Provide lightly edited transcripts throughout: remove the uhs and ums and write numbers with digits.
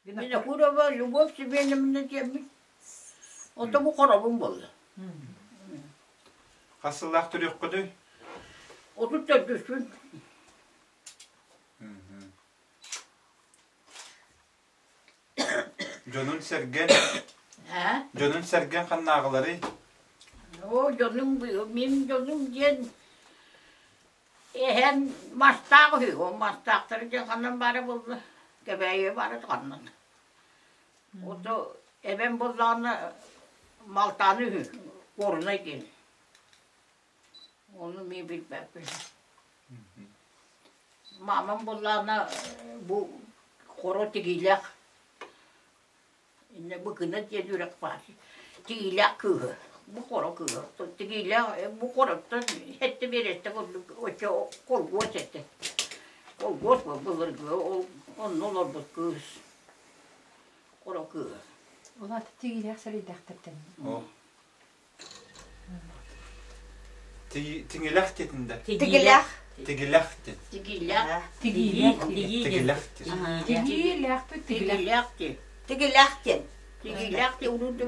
Винокурова Любовь Семеновна диэммин. Ото бу хоробун буолла. Хас сыллаах төрүөххүтүй? 34-үспүн. Дьонун сэргэн Дьонун сэргэн ханнааҕыларый? Оо, дьонум, мин дьонум диэн Эһэм мастаах үһү, ол мастаахтары дьэ ханан баара буолла, Кэбээйигэ баара ханнан. Ото эбэм буоллаҕына Малтааны үһү, Куорунай диэн. Ону эмиэ билбэппин. Маамам буоллаҕына бу хоро тигиилээх Иннэ Быкына диэн үрэх баар. Тигиилээх кыыһы. Бу хоро кыыһы. Тигиилээх бу хороттон сэттэ биэрэстэ курдук оччо колгуос этэ. Колгуос былыргы ол онно олорбут кыыс. Хоро кыыһы. Ол аата тигиилээх сэрэйдэхтэртэн. Тиҥилэх диэтин да? Тигилэх. Тигилэх диэн. Тигилэх. Тигиилээх. Тигилэх диэн. Тигиилээх Тигилэх диэн. Тигилэх диэн. Тигилэх диэн урут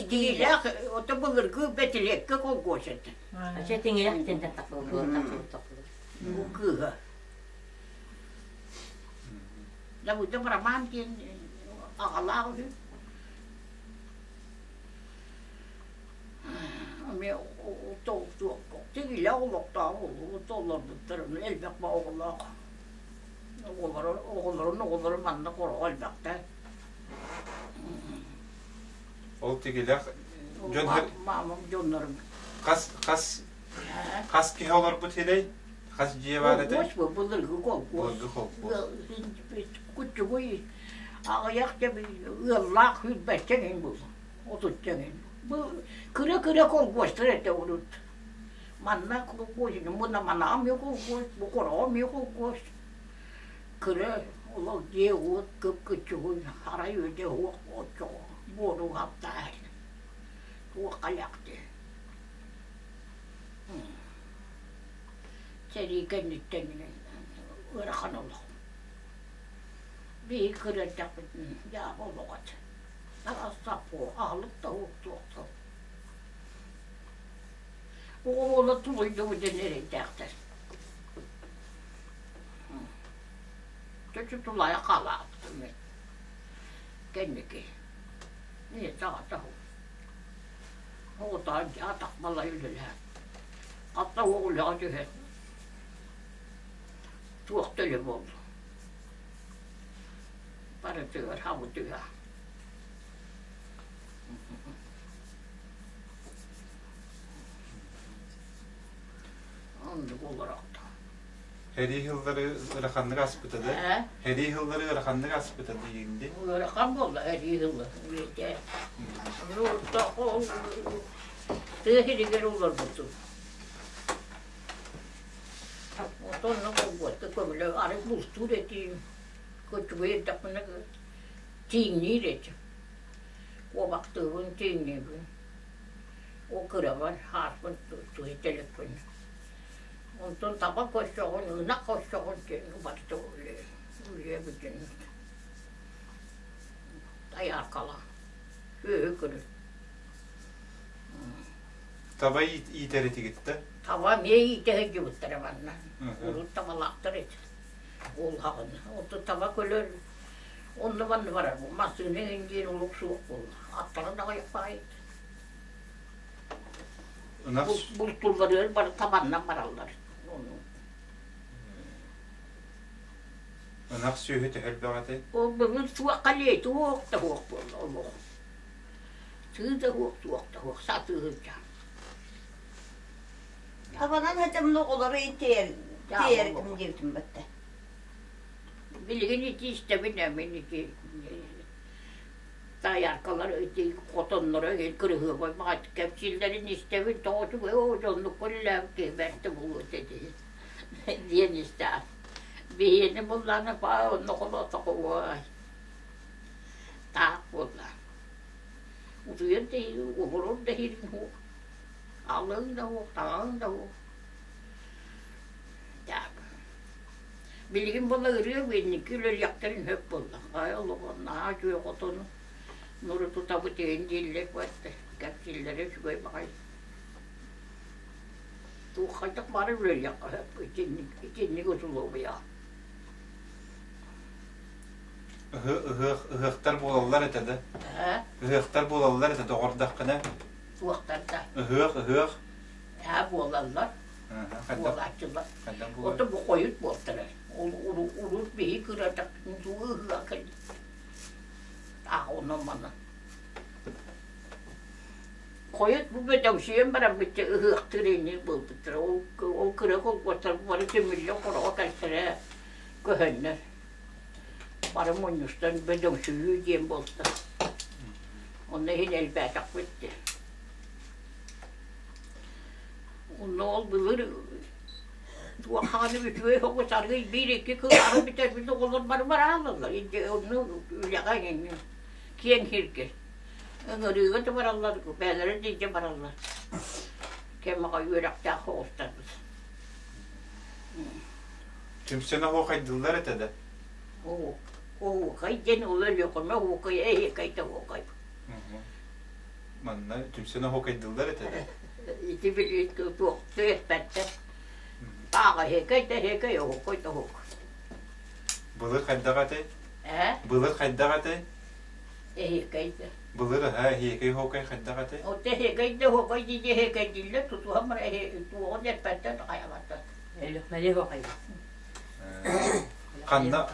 тигилэх ото былыргы бэтилиэккэ колгуос этэ. Ача тиҥилэх диэн тахсыбыт. Бу кыыһа. Давыдов Роман диэн аҕалаах үһү. Эмиэ тигилэ олохтоох олорбуттар элбэх оҕолоох оҕолоро оҕолорун оҕолоро манна хороҕо элбэхтэр Ол тигилэх дьон маамам дьоннорум хас хас хас киһи олорбут сирэй? Хас дьиэ баар этэй? Колхоз былыргы колхоз. Былыргы колхоз. Куччугуй аҕыйах ыаллаах сүүрбэччэ иҥин буолла отучча иҥин. Бу кыра-кыра колхозтар этэ урут. Манна колхоз, муна манаҕа эмиэ колхоз, бу хороҕо эмиэ колхоз. Кыра олох дьиэ-уот кып-кыччугуй, арай үөдэ уох оччоҕо буору хаптаһар. Туохха элэхти. Сэрии кэнниттэн ыарахан олох. Биһиги кыра эрдэхпитинэ дьаабы олох этэ. Таҥас-сап аһылык да суох туох да Оҕо уола тулуйдубут диэн эрэйдээхтэр. Чочу тулаайах хаалаабытым мин. Кэнники. Ийэтэ аҕата суох. Оҕотоон дьэ атах балай үлэлээн. Хатта уол үлэҕэ түһэн туох да үлэ буолла. Барытыгар хабытыга. Оннук олорохто. Сэрии сыллары ыараханнык аспыта да? Ээ? Сэрии сыллары ыараханнык аспыта диигин дии? Ыарахан буолла сэрии сылла. Тыа сиригэр олорбутум. Онно колгуотта көмөлө арыт бултуур этим. Көччүгэй эрдэхпинэ тииҥниир этим. Куобахтыыбын, тииҥниибин. Ол кырабар хаарбын туһа элекпин. Онтон таба көрсөҕүн, ынах көрсөҕүн диэн барыта үлүөбүтүн тайааркалаан сүөһү көрөр. Таба иитэр этигит да? Таба эмиэ иитэ сылдьыбыттара манна. Урут табалаахтар этэ. Ол хаҕына. Онтон таба көлөр онно манна барар. Массыына иһин диэн олох суох буолла. Аттара да аҕыйах баҕайы. Ынах Бултуулларыгар бары табаннан бараллар. Ону. Ынах сүөһү төһө элбэх этэй? Ол былыр суохха лиэ туох да суох буолла олох. Сыы да суох, туох да суох, сатыы сылдьан. Табанан этим оҕолору тиэр тиэритим диэбитим бэтте. Билигин ити истэбин мин ити Тайаркалар ити хотонноро иһин кырыһыабай баҕайытык кэпсииллэрин истэбин, тоҕо үчүгэй оо дьэ оннук көрүлээбит киһи бэрт да буолуо этэ дии диэн истэҕин. Биһиэнэ буоллаҕына баа онно холоотоххо уой таах буолла. Утуйар да олорор да иһин суох, алыҥ да суох, таҥаһыҥ да суох. Так. Билигин буолла ырыа инники үлэлиэхтэрин сөп буолла. Хайа олоҕо наһаа үчүгэй хотону нуру тутабыт иһин дииллэр буолла. Кэпсииллэрэ үчүгэй баҕайы. Туох хайдах бары үлэлиэххэ сөп итинник итинник усулуобуйаҕа. Ыһыах ыһыахтар буолаллар этэ да? Ыһыахтар буолаллар этэ доҕордоххуна? Туохтар да? Ыһыах, ыһыах. Аа буолаллар. Буолааччылар. Ото бу хойут буолтара. Ол урут биһи кыратахпытын туу ыһыах кэлбит. Таах онон манан. Хойут бу бөдөҥсүйэн бараммытча ыһыахтыыр иннин буолбуттара. Ол, ол кыра холкуостар бары түмүллэн хороҕо кэлтэрэ көһөннөр. Бары мунньустан бөдөҥсүйүү диэн буолта. Онно иһин элбээтэхпит дии. Онно ол былыр туоххаҕына үчүгэй соҕус аргый биир-икки кылааһы бүтэрбит оҕолор бары бараалаллар. Онно үлэҕэ киэҥ сиргэ Ыҥырыыга да бараллар, бэйэлэрэ да илдьэ бараллар. Кэм аҕай үөрэхтээх соҕустарбыт. Түмсэн оһуохайдыыллар этэ да? Оһуохай диэн ол Өлүөхүмэ оһуохай, эһиэкэй да оһуохай. Манна түмсэн оһуохайдыыллар этэ да? Ити били туохтуу эппэттэр. Таах эһиэкэй да эһиэкэй, оһуохай да оһуохай. Былыр хайдах этэй? Ээ? Былыр хайдах этэй? Эһиэкэй да. Былыр аһа эһиэкэй оһуокай хайдах этэй? От эһиэкэй да оһуокай дии эһиэкэй дииллэр, тутуһан баран эһи туоҕун эппэттэр хайабаттар. Өлүөхмэли оһуокай. Ханна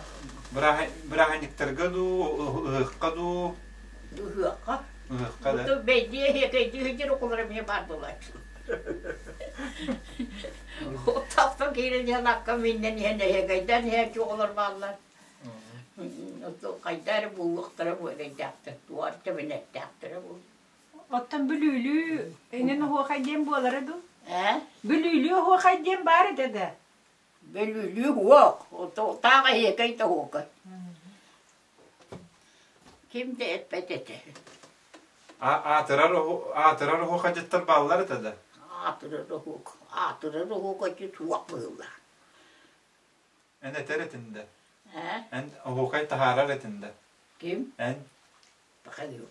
бырааһынньыктарга дуу, ыһыахха дуу? Ыһыахха. Ыһыахха да. Бэйдиэ эһиэкэйдии сылдьар оҕолор эмиэ баар буолааччы. Тахсан киирэн иһэн акка миннэн иһэн эһиэкэйдээн иһээччи оҕолор бааллар. Хайда эрэ буолуохтара бу эрэйдээхтэр, туох тэбэнэттээхтэрэ буолуо. Оттон Бүлүүлүү эҥин оһуохай диэн буолара дуу? Ээ? Бүлүүлүү оһуохай диэн баар этэ да? Бүлүүлүү уох, таах эһиэкэй да оһуохай. Ким да эппэт этэ. Аатырар аатырар оһуохайдьыттар бааллар этэ да? Аатырар оһуох, аатырар оһуохайдьыт суох быһыылаах. Эн этэр этин да? Ээ? Эн оһуохай таһаарар этин да? Ким? Эн? Пахалю.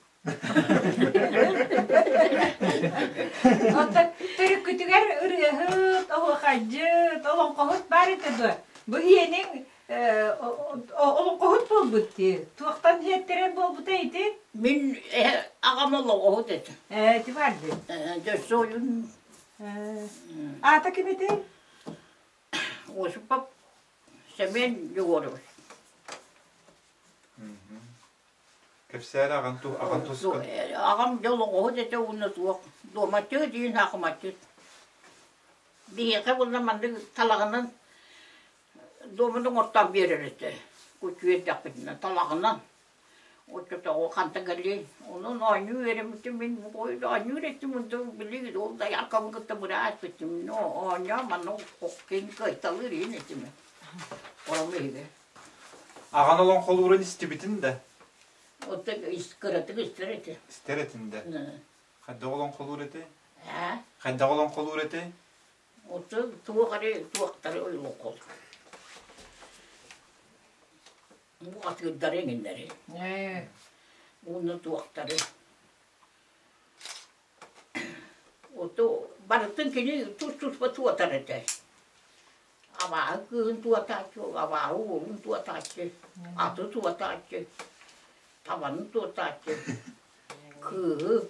Оттон төрүккүтүгэр ырыаһыт, оһуохайдьыт, олоҥхоһут баар этэ дуо? Бу иэниҥ олоҥхоһут буолбут дии. Туохтан иэттэрэн буолбута ити? Мин аҕам олоҥхоһут этэ. Ээ, ити баар дии. Дьөссө ойун. Аата ким этэй? Осипов Семен Егорович. Кэпсээр аҕан аҕан туска. Аҕам дьолоҕоһут этэ уонна суох. Дуомаччы диин хаахымаччыт. Биһиэхэ буолла маннык талаҕынан дуоманы оҥортоон биэрэр этэ. Кучуйардаахпытына талаҕынан. Оччотооҕу хантан кэлиэй? Онон оонньуу үөрэммитим мин оонньуур этим били ол дояркабын кытта бырааппытым оонньоон манна кини кыайталыыр иһин этим ором иһигэр. Аҕан олоҥхолуурун истибитин да? Оттон кыратык истэр этэ. Истэр этин да? Хайдах олоҥхолуур этэй? Аа? Хайдах олоҥхолуур этэй? Оттон туох эрэ туохтары олоҥхолуур. Бу атыырдары эҥиннэри. Уонна туохтары. Ото барытын кини тус-туспа туотар этэ. Абааһы кыыһын туотааччы, абааһы уолун туотааччы, аты туотааччы, табаны туотааччы, кыыһы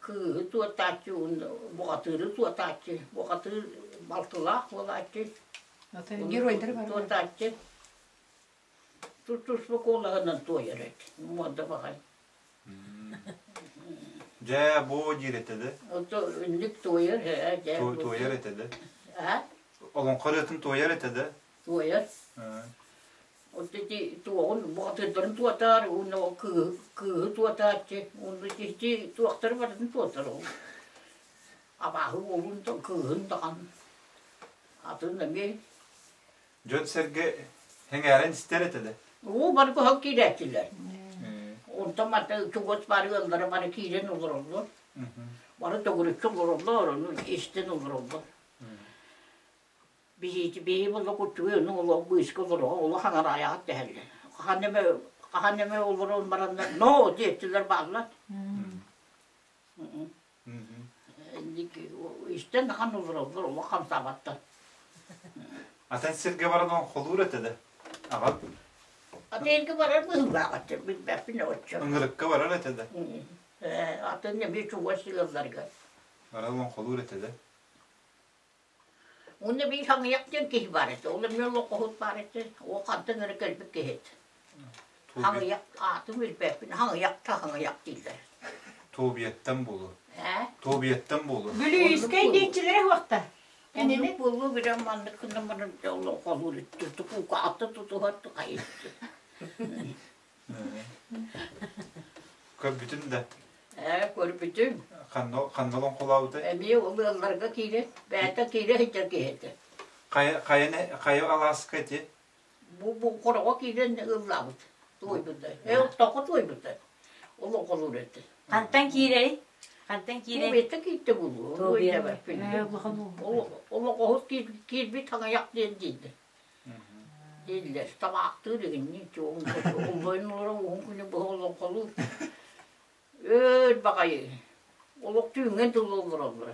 кыыһы туотааччы уонна бухатыыры туотааччы, бухатыыр балтылаах буолааччы Геройдары бар. Туотааччы туспа куолаһынан туойар эт. Муода баҕай. Дьэ, бу диир этэ да? Инник туойар, ээ, дьэ. Туойар этэ да? А? Олоҥхо ырыатын туойар этэ да? Туойар. Вот эти туоҕун бухатыырдарын туотаар, уонна кыыһы, кыыһы туотааччы, уонна ити туохтары барытын туотар ол. Абааһы уолун да, кыыһын даҕаны. Атын эмиэ Дьон-сэргэ сэҥээрэн истэр этэ да? Уу бары көһөн киирээччилэр. Онтон манна чугас бары ыаллара бары киирэн олороллор. Бары төгүрүччү олороллор, ону истэн олороллор. Биһиги биһи буолла куччугуй оннук олох быыска олороҕо улахан араайаҕат дэһэллэр. Хаһан эмэ хаһан эмэ олорон бараннар ноо диэччилэр бааллар. Истэн хаан олороллор олох хамсаабаттар. Атын сиргэ баран оҥхолуур этэ да? Аҕам? Атын барар быһыылаах этэ, билбэппин оччо. Ыҥырыкка барар этэ да? Атын эмиэ чугас ыалларга. Баран оҥхолуур этэ да? Уонна биир хаҥыйах диэн киһи баар этэ, ол эмиэ олоҥхоһут баар этэ, ол хантан эрэ кэлбит киһи этэ. Хаҥыйах аатын билбэппин, хаҥыйах да хаҥыйах дииллэр. Туобуйаттан буолуо. Ээ? Туобуйаттан буолуо. Бүлүүскэй диэччилэрэ суохта. Кинини буолуо билэн маннык гынан баран олоҥхолуур тутукуука аты тутуһар хайытты. Көрбүтүн да? Ээ, көрбүтүм. Ханна ханна олоҥхолообутай? Эмиэ ол ыалларга киирэн, бэйэтэ киирэ сылдьар киһи этэ. Хайа хайа хайа алааска ити? Бу бу хороҕо киирэн ыллаабыт, туойбута. Ээ, оттоохо туойбута. Олоҥхолуур этэ. Хантан киирэй? Хантан киирэй? Туобуйаттан киирдэ буолуо. Олоҥхоһут киирбит хаҥыйах диэн дииллэр. Дииллэр, табаахтыыр игинни, оллойун олорон уһун күнү быһа олоҥхолуур. Өр баҕайы, олох түүҥҥэ дылы олороллор.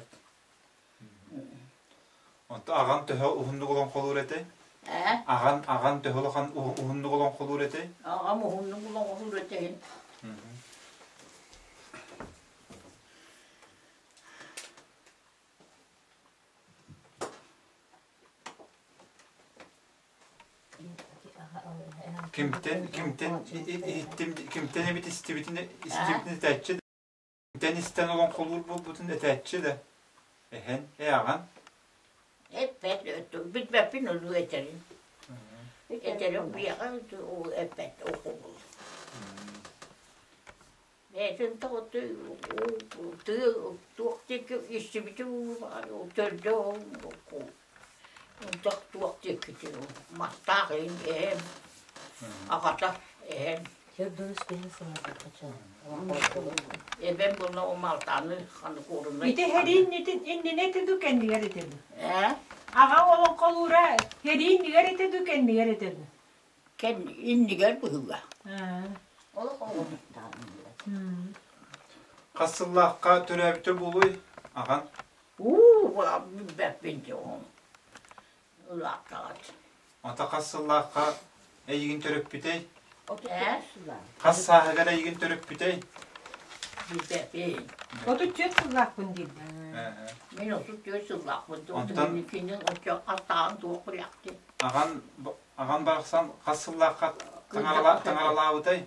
Онто аҕан төһө уһуннук олоҥхолуур этэй? Ээ? Аҕан аҕан төһө улахан уһуннук олоҥхолуур этэй? Аҕам уһуннук олоҥхолуур этэ. Кимтэн кимтэн иһиттим кимтэн эбит истибитин истибитин этээччи да кимтэн истэн олоҥхолуур буолбутун этээччи да эһэн ээ аҕан Эппэт билбэппин ону этэрин. Этэрин биэҕэ эппэт окубул. Бэйэтин тоҕо тыы туох диэки истибитим төрдө ол туох диэкити мастаах иһин эһэм аҕата эһэм эбэм буолла ол малтааны ханнык уорунна Ити һэриин иннинэ ити ду кэннигэр ити ду? Ээ? Аҕа олоҥхолуура һэриин иннигэр ити ду кэннигэр ити ду? Кэн иннигэр быһыыла. Хас сыллаахха төрөөбүтэ буолуой, аҕаҥ? Уу, билбэппин дьэ оҕом. Улааттаҕат. Ата хас сыллаахха эйигин төрөппүтэй? Ээ? Хас сааһыгар эйигин төрөппүтэй? Билбэппин. 34 сыллаахпын диирдэ. Мин 34 сыллаахпын. Онтон Кинин оччо хастааҕын туох билэхтин. Аҕан Аҕам барахсан хас сыллаахха таҥаралаабытай?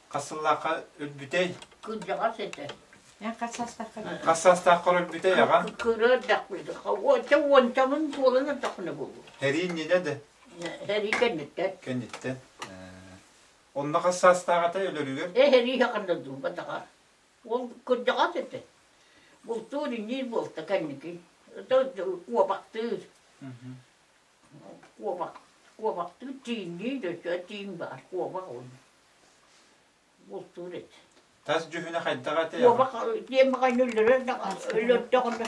Хас сыллаахха өлбүтэй? Кырдьаҕас этэ. Эн хас саастааххар Хас саастааххар өлбүтэй аҕаҥ? Кыра эрдэхпинэ, уонча уончабын буолан эрдэхпинэ буолуо. Һэрии иннинэ да? Һэрии кэнниттэн. Кэнниттэн. Онно хас саастаах этэ өлөрүгэр? Э, һэрии ханна дуубатаҕа. Ол кырдьаҕас этэ. Бултуур иниир буолта кэнники. Куобахтыыр. Куобах, куобахтыы тииҥнии да тииҥ баар, куобах ол. Бултуур этэ. Тас дьүһүнэ хайдах этэй? Куобах диэн баҕайыны өлөрөр да өлөрдөҕүнэ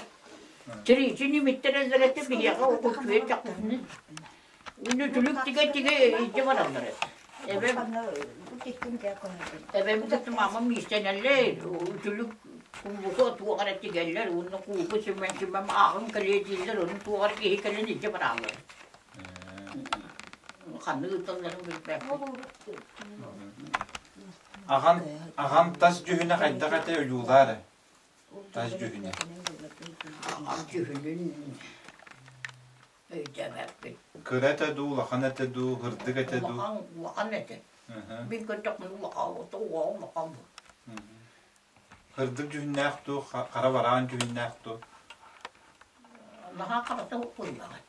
тириитин имиттэрэллэр этэ биһиэхэ окутуйа чахчыны. Үнү түлүк тигэ-тигэ илдьэ бараллар этэ. Эбэм эбэм кытта маамам иистэнэллэр, үтүлүк куулука туох эрэ тигэллэр уонна куулга сүмэн сүмэн ааҕын кэлиэ дииллэр, ону туох эрэ киһи кэлэн илдьэ барааллар. Ханнык ыыталларын билбэппин. Аҕам аҕам тас дьүһүнэ хайдах этэ ойуулаар ээ? Тас дьүһүнэ. Аҕам дьүһүнүн өйдөөбөппүн. Кыра этэ дуу, улахан этэ дуу, һырдык этэ дуу? Улахан, улахан этэ. Мин көрдөхпүнэ улахан, улахан бу. Һырдык дьүһүннээх дуу, хара бараан дьүһүннээх дуу? Наһаа харата ыллаҕат.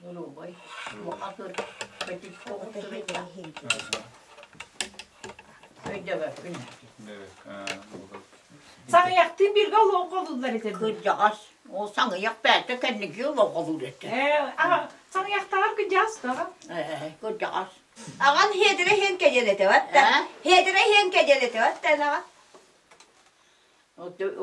Нурубай, улахан кэтит Өйдөбөппүн. Саҥыйахтыын бииргэ олоҥхолууллар этэ дуу? Кырдьаҕас. Ол саҥыйах бэйэтэ кэнники олоҥхолуур этэ. Ээ, саҥыйахтааҕар кырдьаҕас даҕа. Ээ, кырдьаҕас. Аҕан Хедере иһин кэдьэлэтэ батта. Хедере иһин кэдьэлэтэ батта аҕа.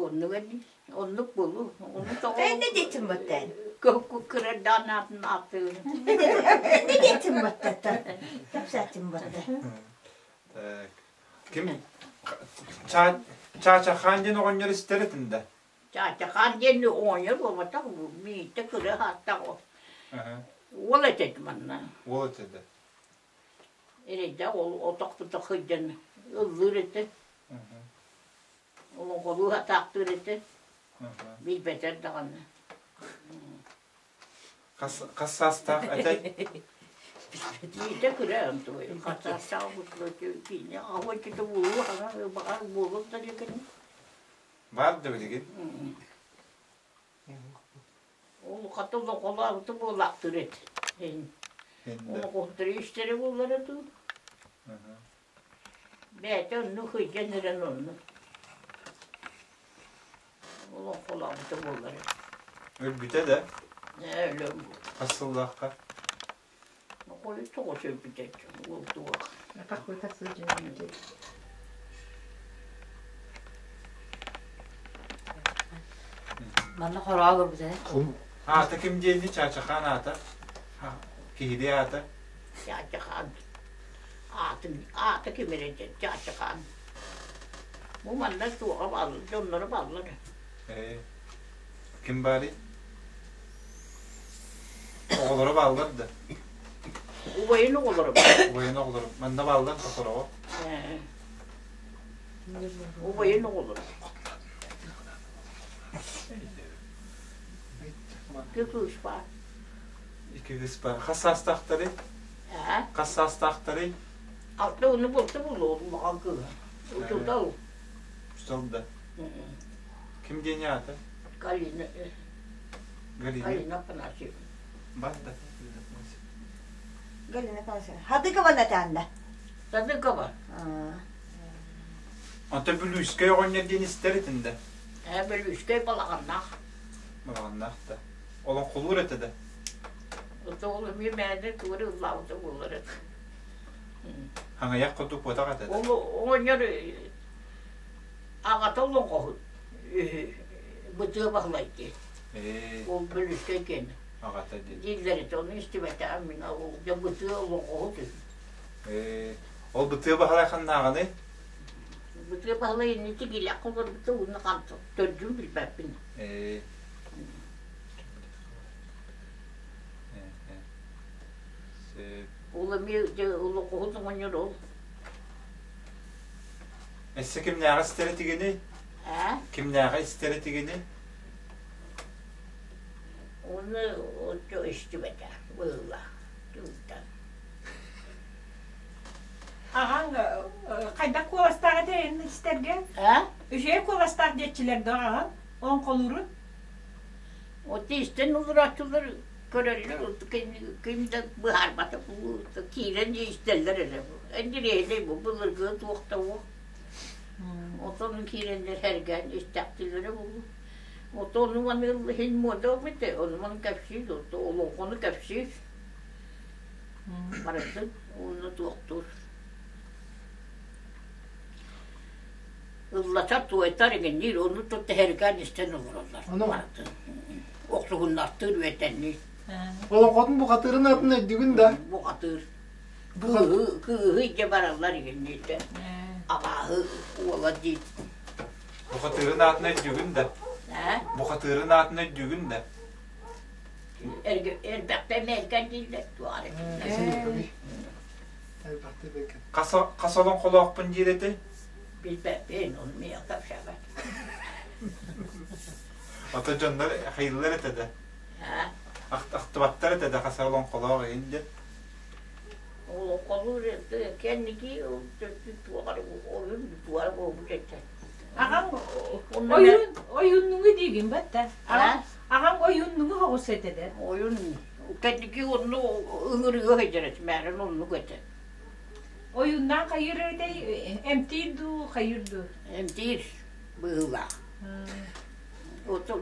Оннук эдии. Оннук буолуу. Ону тоҕо Энне диэтин баттаан. Кырардаан аатын ааттыыр. Энне диэтин баттаттан. Кэпсээтин батта. Так. Ким Чаачахаан диэн оҕонньор истэр этин да? Чаачахаан диэн оҕонньор буолбатах, биирдэ кыра ааттаах уол этэ манна. Уол этэ да. Эрэйдээх ол отохпутах сылдьан ыллыыр этэ. Олоҥхолуу атаахтыыр этэ. Билбэтэр даҕаны. Хас хас саастаах этэй? Биирдэ кыра онтуой. Хас саастаах киинэ аҕа буолуо хаҥа баҕар буолуох да диэкин. Баар да билигин? Ол хата олоҥхолообута буолаахтыыр этэ. Олоҥхоһуттары истэрэ буоллара дуу. Бэйэтэ оннук сылдьан эрэн оннук. Олоҥхолообута буоллар. Өлбүтэ да? Ээ, өлөм. Хас сыллаахха? Хойут тоҕус өлбүтэ уол туох. Атах-бытах сылдьан Манна хороҕо олорбута Аата ким диэни Чаачахаан аата? Киһилии аата? Чаачахаан. Аатын, аата ким эрэ диэн Чаачахаан. Бу манна суоҕа бааллар, дьонноро бааллар. Ээ, ким баарый? Оҕолоро бааллар да? Убайын оҕолоро баар. Убайын оҕолоро. Манна бааллар да сороҕо? Ээ. Убайын оҕолоро. Икки кыыс баар. Икки кыыс баар. Хас саастаахтарый? Ээ? Хас саастаахтарый? Алта уну булта булуо улахан кыыһа. Учуутал. Учуутал да. Ким диэни аата? Галина. Галина. Галина Афанасьевна. Бар да. Галина Афанасьевна. Хадыкова Наталья. Садыкова. Онтон Бүлүүскэй оҕонньор диэн истэр этин да? Ээ, Бүлүүскэй балаҕаннаах. Балаҕаннаах да. Олоҥхолуур этэ да? Ол эмиэ мээнэ тугу ыллаабыта буолар этэ. Хаҥайах курдук буотах этэ да? Ол оҕонньор аҕата олоҥхоһут Бытыа Баһылай диэн. Ээ. Ол Бүлүүскэй киэнэ. Аҕата диэн. Дииллэр этэ, ону истибэтэҕим мин ол дьэ Бытыа олоҥхоһут үһү. Ээ, ол Бытыа Баһылай ханнааҕыный? Бытыа Баһылай инники Гиляхха олорбута уонна хантан төрдүн билбэппин. Ээ. Ол эмиэ дьэ олоҥхоһут оҕонньор ол. Өссө кимнээҕи истэр этигиний? Аа? Кимнээҕи истэр этигиний? Ону оччо истибэтэ быһыылаах. Тылтан. Аҕаҥ хайдах куоластаах этэ эн истэргэ? Аа? Үчүгэй куоластаах диэччилэр да аҕаҥ оҥхолуурун? От истэн олорооччулар көрөллөр, ким да быһаарбата киирэн истэллэр эрэ. Эндириэһинэй бу былыргы туох да уох. Отон киирэннэр сэргээн истэхтилэрэ буолуо. Отону маны иһин муода эбит, ону маны кэпсиир, олоҥхону кэпсиир. Барытын уонна туохтуур. Ыллатар, туойтар иҥинниир, ону тэһэргээн истэн олороллор. Барытын. Охсуһуннартыыр, үөтэнниир. Олоҥхотун бухатыырын атын өйдүүгүн да? Бухатыыр. Кыыһы, кыыһы илдьэ бараллар иҥинниирдэ. Абааһы уола диир. Бухатыырын аатын өйдүүгүн да? Бухатыырын аатын өйдүүгүн да? Элбэхтэ мэлгэн дииллэр туох эрэ Хас олоҥхолоохпун диир этэй? Билбэппин, ону миэхэ кэпсээбэт. Ото дьоннор хайыллар этэ да? Ахтыбаттар этэ да хас олоҥхолоох иһин диэн? Олоҥхолуур кэнники туох эрэ ойун туох эрэ буолбут этэ. Аҕаҥ ойун ойуннуҥу диигин батта. Аҕаҥ ойуннуҥу оҕус этэ да. Ойун кэнники онну ыҥырыга сылдьар этим, мээрин оннук этэ. Ойуннаан хайыыр этэй эмтиир дуу, хайыыр дуу? Эмтиир быһыылаах.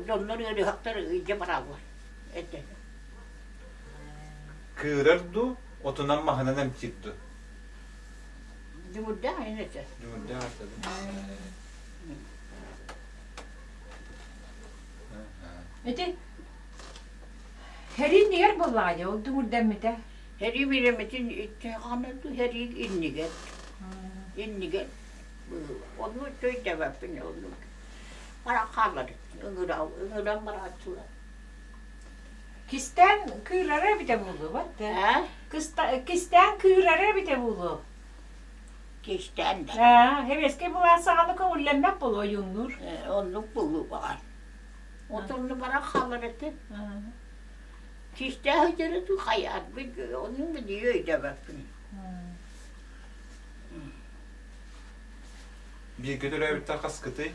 Дьоннор ыарыһахтар илдьэ бараллар этэ. Кыырар дуу, отунан маһынан эмтиир дуу? Дьуҥурдаах этэ. Дьуҥурдаах этэ. Ити Һэрии иннигэр буоллаҕа дии, ол дүҥүрдэммитэ. Һэрии бириэмэтин иттэҕинэ һэрии иннигэр, иннигэр онну өйдөөбөппүн оннук. Баран хаалар, ыҥыра, ыҥыран барааччылар. Кистээн кыырара эбитэ буолуо батта. Аа? Кистээн кыырара эбитэ буолуо. Кистээн да. Аа, сэбиэскэй былаас саҕана көҥүллэммэт буолуо ойууннуур. Оннук буолуо баҕар. Отонну баран хаалар этэ. Кистээх сылдьара дуу хайаатбыт ону билии өйдөөбөппүн. Бииргэ төрөөбүттэр хаскытый?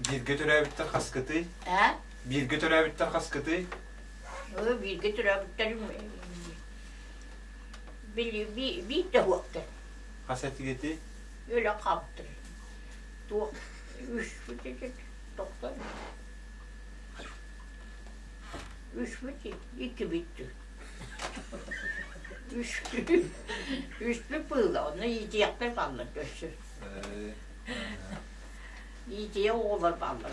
Бииргэ төрөөбүттэр хаскытый? Аа? Бииргэ төрөөбүттэр хаскытый? Өө бииргэ төрөөбүттэрим били биир да уоттар. Хас этигитий? Өлө хаптыр. Туох үспүт этит тохтор. Үспүт иккибит. Үспүт үспүт быыла онно иитиэхтэр бааллар өссө. Иитиэ оҕолор бааллар.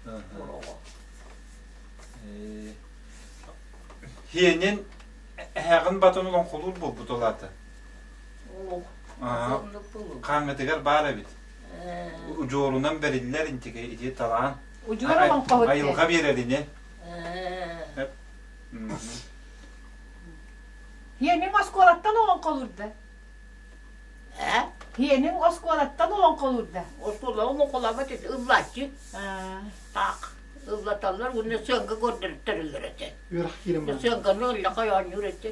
Оҕо. Хиэнин эһэҕин батан олоҥхолуур буолбут ол аата. Хааҥҥытыгар баар эбит. Удьуорунан бэриллэр интигэ ити талаан. Удьуор олоҥхоһут Айылҕа биэрэр ини. Хиэниҥ оскуолаттан олоҥхолуурда. Ээ? Хиэниҥ оскуолаттан олоҥхолуурда. Оскуола олоҥхолообот ыллааччы. Таах ыллаталлар уонна сыаҥка көрдөрүттэрэллэр этэ. Үөрэх киирэн баран. Сыаҥканы ыллаха оонньуур этэ.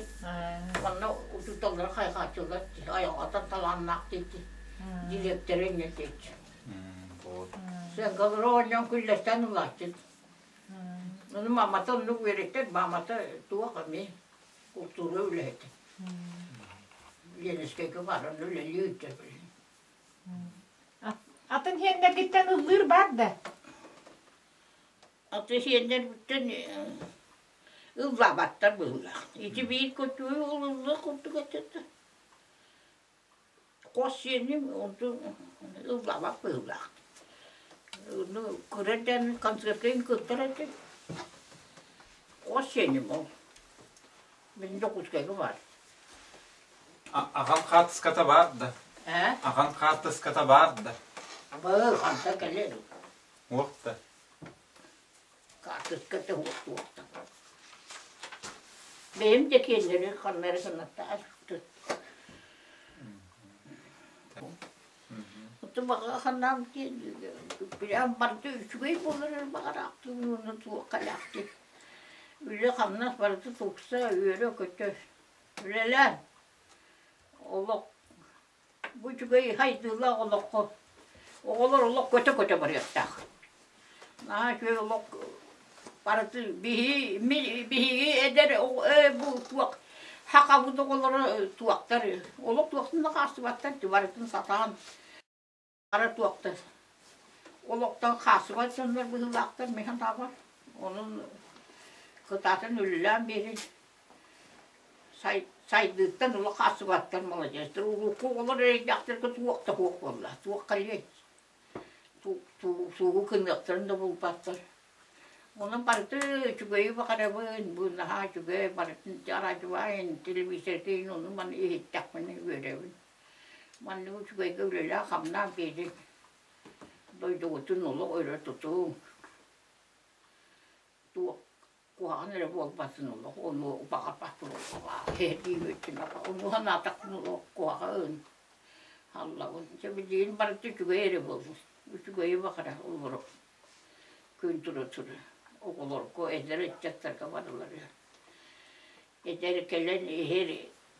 Манна учууталлары хайҕааччылар айылҕаттан талааннаах диэки дириэктэрэ инньэ диэччи. Сыаҥкалары оонньоон күллэртэн ылааччы. Ону мамата оннук үөрэттэр, мамата туох эмиэ култуура үлэһитэ. Ленинскэйгэ баран үлэлии ыытар. Атын сиэннэргиттэн ыллыыр баар да? Атын сиэннэрбиттэн ыллаабаттар быһыылаах. Ити биир көтүү ылыллыах курдук этэ да. Хос сиэним онтун ыллаабат быһыылаах. Ону кыра эрдэҕинэ концертка кыттар этим. Хос сиэним ол. Мин Дьокуускайга баар. Аҕам хаартыската баар да? Ээ? Аҕам хаартыската баар да? Баар, хантан кэлэр? Уох да. Хаартыската уох туохта. Бэйэм да киэннэри ханна эрэ санаттаах Оттон баҕа ханнаам диэн билэм барыта үчүгэй буолар эрэ баҕараахтыын уонна туохха элээхтик. Үлэ-хамнас барыта тупса, үөрэ-көтө үлэлээн олох бу үчүгэй хайдыылаах олоххо оҕолор олох көтө-көтө барыахтаах. Наһаа үчүгэй олох барыта биһи биһиги эдэр бу туох сахабыт оҕолоро туохтар олох туохтан да хаалсыбаттар барытын сатаан Хара туохтар олохтон хаалсыбат дьоннор быһыылаахтар мин санаабар. Онон кытаатан үлэлээн биэрин сайдыыттан олох хаалсыбаттар маладьыастар. Урукку оҕолор эрэйдээхтэргэ туох да суох буолла, туох кэлиэй. Суугу гыныахтарын да булбаттар. Онон барыта үчүгэйи баҕарабын, бу наһаа үчүгэй, барытын араадьыбайын, телевизордыын ону-маны иһиттэхпинэ үөрэбин. Маннык үчүгэйгэ үлэлээн-хамнаан биэрин, дойдугутун олох өрө тутуҥ, туох куһаҕан эрэ буолбатын олох ону баҕарбаппын киһиргии ону санаатахпына олох куһаҕан аллабын. Дьэ билигин барыта үчүгэй эрэ буоллун, үчүгэйи баҕара олоро күн тура-тура оҕолорго, эдэр ыччаттарга барыларыгар. Эдэр кэлэн иһэр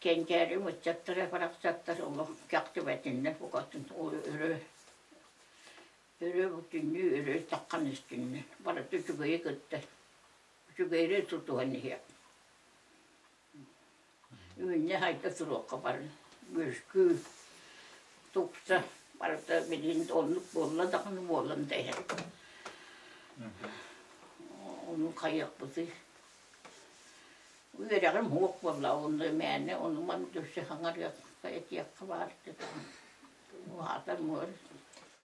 кэнчээри ыччаттара барахсаттар олох кэхтибэтиннэр букатын ол өрө өрө бүтүннүү өрө таххан истиннэр барыта үчүгэйи кытта үчүгэйи тутуһан иһиэх үүннэ хайда туруохха барын үөскүү тупса барыта билигин оннук буолла даҕаны буолан да иһэр ону хайыахпытый Үөрэҕим суох буолла, онно мээнэ ону-маны өссө саҥарыахха, этиэххэ баар этэ. Уһаатар муор.